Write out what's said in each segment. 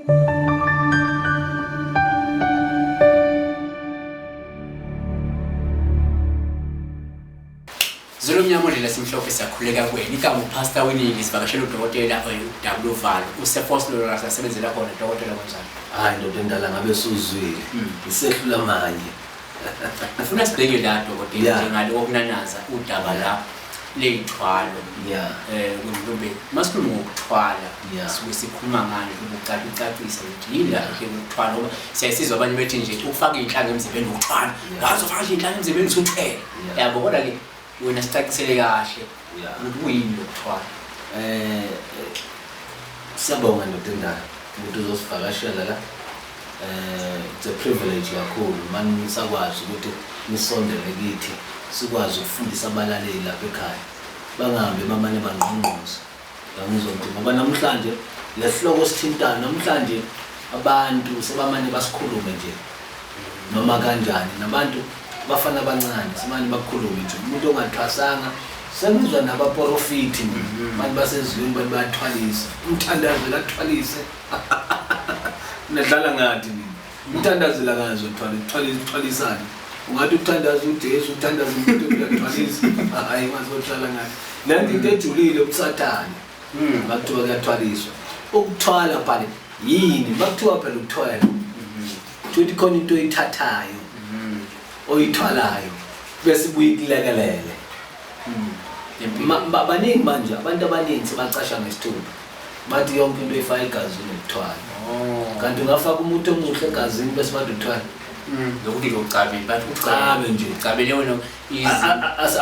Zulu mnyama odlela simhlophe, siyakhuleka kuwena. Igama uPastor Winnie, sivakashela udokotela W Valo. UseFoslo sasebenzela khona, dokotela, kunjani? Hayi ndoda endala, ngabe suzwile. Isehlula manje. Ngifuna sibheke la, dokotela, njengale kokunanaza udaba la ley'thwalo. Mhlawumbe masikhuluma ngokuthwala, suke sikhuluma ngani? Ubucala ucacise ukuthi yini la kahle ukuthwala, ngoba siyayisizwa abanye bethi nje ukufaka iy'nhlanga emzimbeni ukuthwala. Wazi ufaka nje iy'nhlanga emzimbeni usuthwele. Yabo, kodwa-ke wena sicacisele kahle ukuthi kuyini lokuthwala. Siyabonga ndoda endala ukuthi uzosivakashela la. It's a privilege kakhulu mani nisakwazi ukuthi nisondele kithi, sikwazi ukufundisa abalaleli lapha ekhaya, bangahambi bamane bangqongqoze. Ngangizwa ukuthi ngoba namhlanje lesihloko sithintayo namhlanje, abantu sebamane basikhulume nje noma kanjani, nabantu bafana abancane simane bakhulume nje. Umuntu ongathwasanga, sengizwa nabaporofiti manje basezweni bathi bayathwalisa, umthandazelo athwalise. Nadlala ngathi nina. Umthandazelo akazi uthwala, thwalisani. Ungathi uthandaza uJesu, uthandaza umuntu, uyathwalisa. Hayi, mazodlala ngathi. Le nto into ejulile ubusathane. Bakuthiwa kuyathwaliswa. Ukuthwala phela yini? Bakuthiwa phela ukuthwala. Futhi khona into oyithathayo, oyithwalayo, bese ibuye ikulekelele. Baningi manje abantu abaningi sebacasha ngesithupha, bathi yonke into oyifaka egazini ukuthwala. Kanti ungafaka umuntu omuhle egazini bese bathi uthwala. Lokuthi nje ucabile, bathi Ucabe nje. Ucabile wena.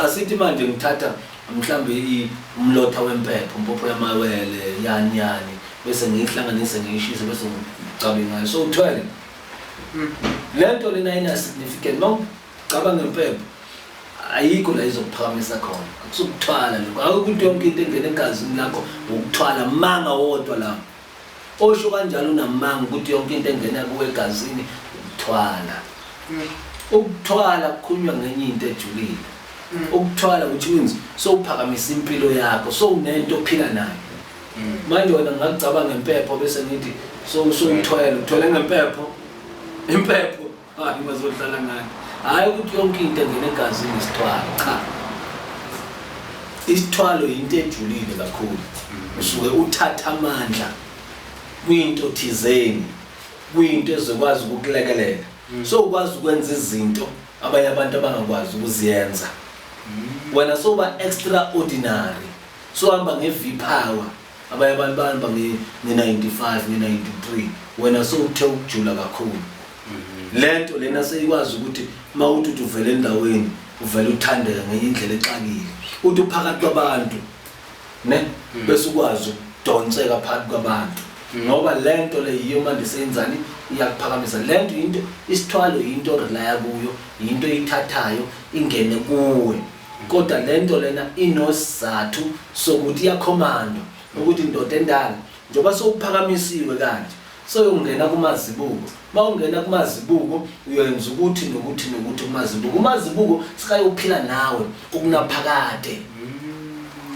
Asithi manje ngithatha mhlambe umlotha wempepho, impopho yamawele, yani yani, bese ngiyihlanganise, ngiyishise, bese ngicabe ngayo, so uthwele. Le nto lena ayina significant. Mawucabanga ngempepho, ayikho la izokuphakamisa khona, akusukuthwala lokho. Akukho ukuthi yonke into engena egazini lakho ukuthwala. Manga wodwa lapho osho kanjalo, unamanga ukuthi yonke into engena kuwe egazini ukuthwala. Ukuthwala kukhulunywa ngenye into ejulile. Ukuthwala, which means sowuphakamisa impilo yakho, sowunento ophila nayo manje. Wena ngingakucabanga ngempepho bese ngithi sowuthwele, uthwele ngempepho, impepho. Hayi, bazodlala ngani. Hhayi ukuthi yonke into engena egazini isithwalo, cha. Isithwalo yinto ejulile kakhulu. Usuke uthatha amandla kwinto thizeni, kwinto ezokwazi ukukulekelela, so ukwazi ukwenza izinto abanye abantu abangakwazi ukuziyenza. Wena soba extraordinary, sohamba nge-V power, abanye abantu bahamba nge-95, nge-93, wena sowuthe ukujula kakhulu. Lento lena seyikwazi ukuthi uma uthi uthi uvele endaweni, uvele uthandeka ngenye indlela exakile, uthi uphakathi kwabantu ne bese ukwazi ukudonseka phakathi kwabantu, ngoba lento le yiyo manje seyenzani, iyakuphakamisa lento. Into isithwalo yinto o-relya kuyo, yinto oyithathayo ingene kuwe, kodwa lento lena inosizathu sokuthi iyakhomandwa ukuthi indoda endala, njengoba sowuphakamisiwe kanje, soyongena kumazibuko. Uma ungena kumazibuko, uyenza ukuthi nokuthi nokuthi kumazibuko. Umazibuko sikayophila nawe ukunaphakade.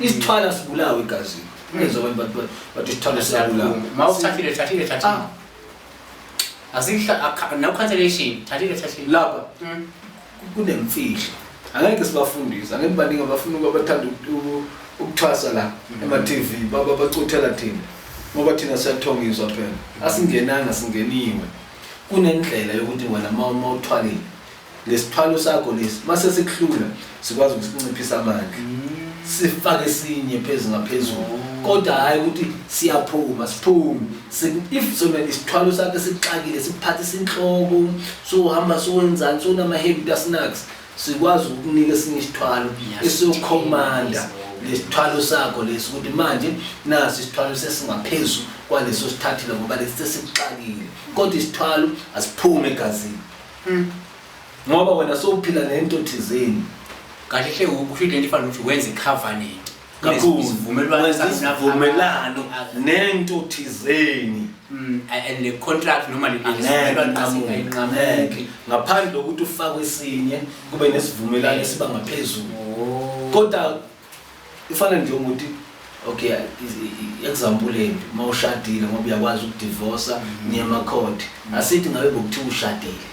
Isithwala sibulawe egazini. Ungezwa abantu bathi isithwalo siyabulawa. Ma uthathile, thathile, thathile. Ah. Asikho no cancellation, thathile, thathile. Lapha kunemfihlo, angeke sibafundise, angeke. Baningi abafuna ukuba, bathanda ukuthwasa la ema-TV, baba bacuthela thina ngoba thina siyathongiswa phela, asingenanga, singeniwe. Kunendlela yokuthi wena uma uthwalile, lesithwalo sakho lesi mase sikuhlula, sikwazi ukusinciphisa amandla, sifake esinye phezu ngaphezulu, kodwa hhayi ukuthi siyaphuma, siphume. If sona isithwalo sakhe sikuxakile, sikuphathisa inhloko, sohamba, sowenzani, sonama-habit asinaks, sikwazi ukukunika esinye isithwalo esiyokhomanda lesithwalo sakho lesi, ukuthi manje nasi isithwalo sesingaphezu kwaleso sithathile, ngoba lesi sesikuxakile. Kodwa isithwalo asiphume egazini, ngoba wena sowuphila nento thizeni. Kahle hle ukusho into efana nokuthi wenze i-covenant. Kakhulu. Isivumelwano. Wenza isivumelano nento thizeni. And le contract noma le Angeke sivumelwano inqamuke. asingayinqamuki. Ngaphandle kokuthi ufakwe esinye, kube nesivumelwano esiba ngaphezulu. Kodwa ifana njengokuthi Okay, example embi, uma ushadile, ngoba uyakwazi ukudivorsa, niye emakhodi. Asithi ngabe bokuthiwa ushadile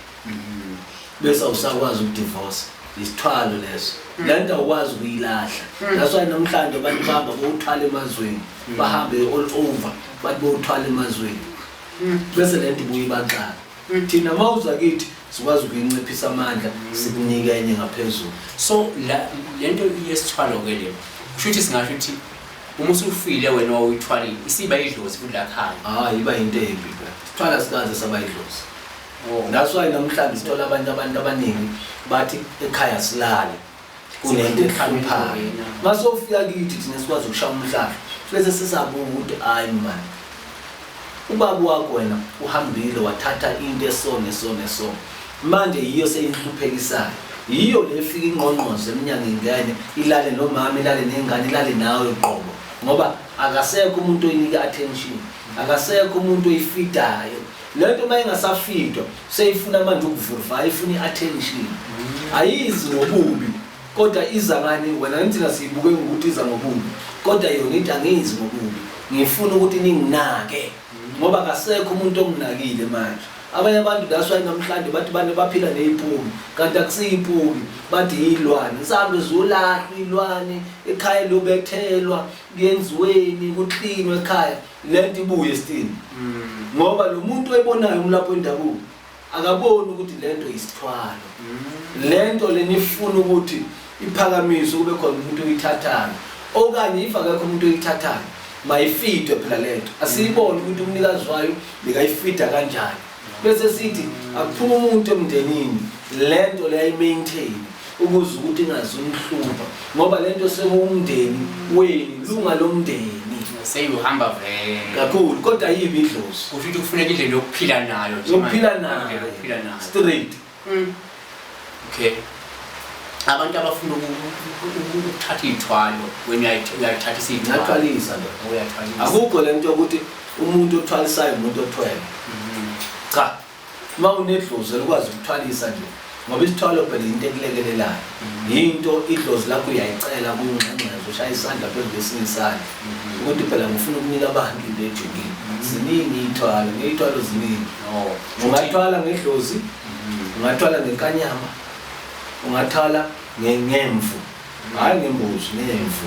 bese awusakwazi ukudivorsa, isithwalo leso, lento awukwazi ukuyilahla. That's why namhlanje abantu bahamba bowuthwala emazweni, bahambe all over bathi bowuthwala emazweni, bese lento ibuye ibaxaka. Thina mawuza kithi sikwazi ukuyinciphisa amandla, sikunike enye ngaphezulu. So la lento yesithwalo ke le, kusho ukuthi singasho ukuthi uma usufile wena wawuyithwalile, isiba idlozi futhi la khaya? Hayi, iba into embi phela. Sithwala sikaze saba idlozi. Oh. That's why namhlanje sithola abantu abaningi bathi ekhaya silale kunento ehluphayo. Masofika kithi thina sikwazi ukushaya umhlahlo, bese sisabuka ukuthi hayi man, ubaba wakho wena uhambile wathatha into eso neso neso, manje yiyo seyinhluphekisayo, yiyo le efika ingqongqoze eminyango, ingene ilale nomama, ilale nengane, ilale nawe qobo, ngoba akasekho umuntu oyinika attention, akasekho umuntu oyifidayo lento. Uma ingasafidwa seyifuna manje ukuvurva, ifuna i-attention. Ayizi ngobubi, kodwa iza ngani wena? Thina siyibuke ngokuthi iza ngobubi, kodwa yona ithi angizi ngobubi, ngifuna ukuthi ninginake ngoba akasekho umuntu onginakile manje. Abanye abantu, that's why namhlanje bathi bane baphila neyipuki, kanti akusiyipuki, bathi yilwane, zihambe ziyolahlwa iy'lwane ekhaya, liyobethelwa, kuyenziweni, kuklinwe ekhaya, lento ibuye still, ngoba lo muntu oyibonayo umlapho wendabuko akaboni ukuthi lento isithwalo, lento lenifuna ukuthi iphakamiswe, kube khona umuntu oyithathayo, okanye if akekho umuntu oyithathayo mayifidwe phela lento. Asiyibone ukuthi umnikazi wayo bekayifida kanjani, bese sithi akuphuma umuntu emndenini lento leyayi-maintain ukuze ukuthi ingazumhlupha, ngoba lento sekuwumndeni wenu, lunga lomndeni. Seyuhamba vele. Kakhulu, kodwa yibi idlozi. Kusho ukuthi kufuneka indlela yokuphila nayo nje yokuphila manje. Nayo. Indlela yokuphila nayo. Straight. Okay, abantu abafuna ukuthatha iy'thwalo, wena uyayithathisa iy'thwalo? Ngiyathwalisa ndoda. Uyathwalisa. Akukho lento yokuthi umuntu othwalisayo umuntu othwele. Cha, uma unedlozi elikwazi ukuthwalisa nje, ngoba isithwalo phela into ekulekelelayo, yinto idlozi lakho uyayicela kuyingxengxezo, ushaya isandla phezu kwesinye isandla ukuthi phela ngifuna ukunika abantu into ejulile. Ziningi iy'thwalo, ngey'thwalo ziningi. Oh. Ungathwala ngedlozi, ungathwala ngenkanyamba, ungathwala ngemvu, hhayi ngembuzi, ngemvu.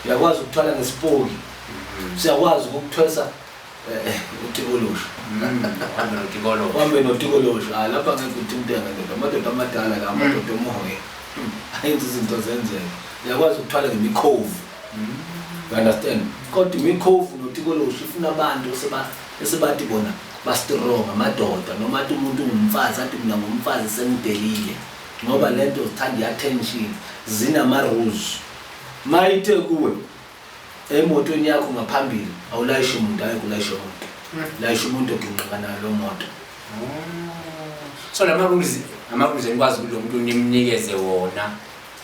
Uyakwazi ukuthwala ngesipoki, siyakwazi ukukuthwesa utikolosho. Uhambe notikolosho. Uhambe notikolosho. Hayi, lapha ngeke uthi umuntu engendoda, amadoda amadala la, amadoda omoya ayenza izinto zenzeke. Uyakwazi ukuthwala ngemikhovu, you understand? Kodwa imikhovu notikolosho ifuna abantu esebathi bona ba-strong, amadoda, noma athi umuntu ungumfazi, athi mina ngumfazi sengidelile, ngoba lento zithanda i-attention, zinama-rules. Mayithe kuwe emotweni yakho ngaphambili awulayishi umuntu, ayeke ulayishe umuntu, layisha umuntu oginqika nayo lo moto. So lama rules, ama-rules enikwazi ukuthi lo muntu nimnikeze wona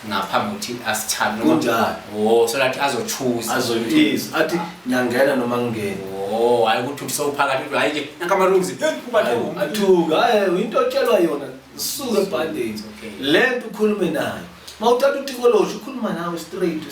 ngaphambi kokuthi asithathe Kunjalo. Oh, so that azochoose. Azoyisa athi ngiyangena noma ngingeni. Oh, hayi ukuthi uthi sowuphakathi uthi hayi ke nanka ama-rules, hey, kuba Athuka, hayi, into otshelwa yona suke ebhandeni. Lento ukhulume nayo, mawuthatha utikolosho ukhuluma nawe straight,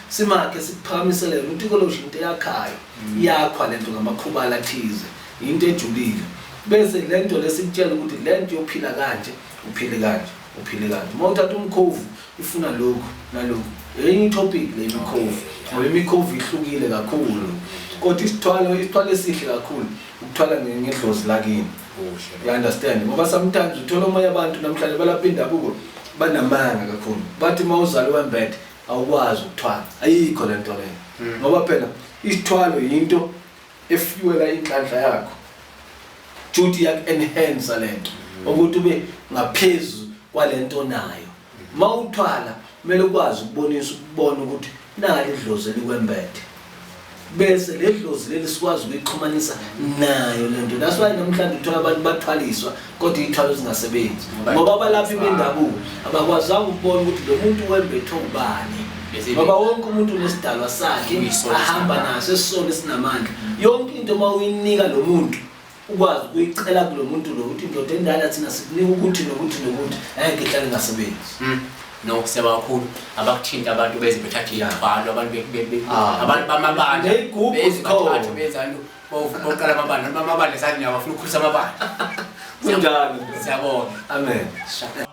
simakhe sikuphakamiselele. Utikolosho into eyakhayo, iyakhwa lento ngamakhubala athize, into ejulile, bese lento lesikutshela ukuthi lento yophila kanje, uphile kanje, uphile kanje. Uma uthatha umkhovu ifuna lokhu nalokhu, enye itopic le imikhovu, ngoba imikhovu ihlukile kakhulu. Kodwa isithwalo, isithwalo esihle kakhulu ukuthwala ngedlozi lakini. Kuhle. You understand? Ngoba sometimes uthola omunye abantu namhlanje balapha indabuko banamanga kakhulu, bathi uma uzalwe wembethe awukwazi ukuthwala. Ayikho le nto leyo, ngoba phela isithwalo yinto efuela inhlanhla yakho, futhi iyaku-enhance lento ukuthi ube ngaphezu kwalento onayo. Uma uthwala kumele ukwazi ukubonisa, ukubona ukuthi nali idlozi elikwembethe, bese le dlozi leli sikwazi ukuyixhumanisa nayo lento. That's why namhlanje uthola abantu bathwaliswa kodwa iy'thwalo zingasebenzi, ngoba abalaphi bendabuko abakwazanga ukubona ukuthi lo muntu wembethe ubani, ngoba wonke umuntu unesidalwa sakhe Kuyisona ahamba esinamandla. naso, esisona esinamandla. Yonke into uma uyinika lo muntu ukwazi ukuyicela kulo muntu lo ukuthi, "Ndoda endala, thina sikunika ukuthi nokuthi nokuthi," angeke ihlale ingasebenzi. No, siyabonga kakhulu. Abakuthinta abantu beze bethathe iy'thwalo, abantu Ah. abantu bamabandla Ney'gubhu beze zikhona. bathathe benzani boqala amabandla, abantu bamabandla sathi niyabafuna ukukhulisa amabandla. Kunjalo. Siyabonga. Amen. Sha.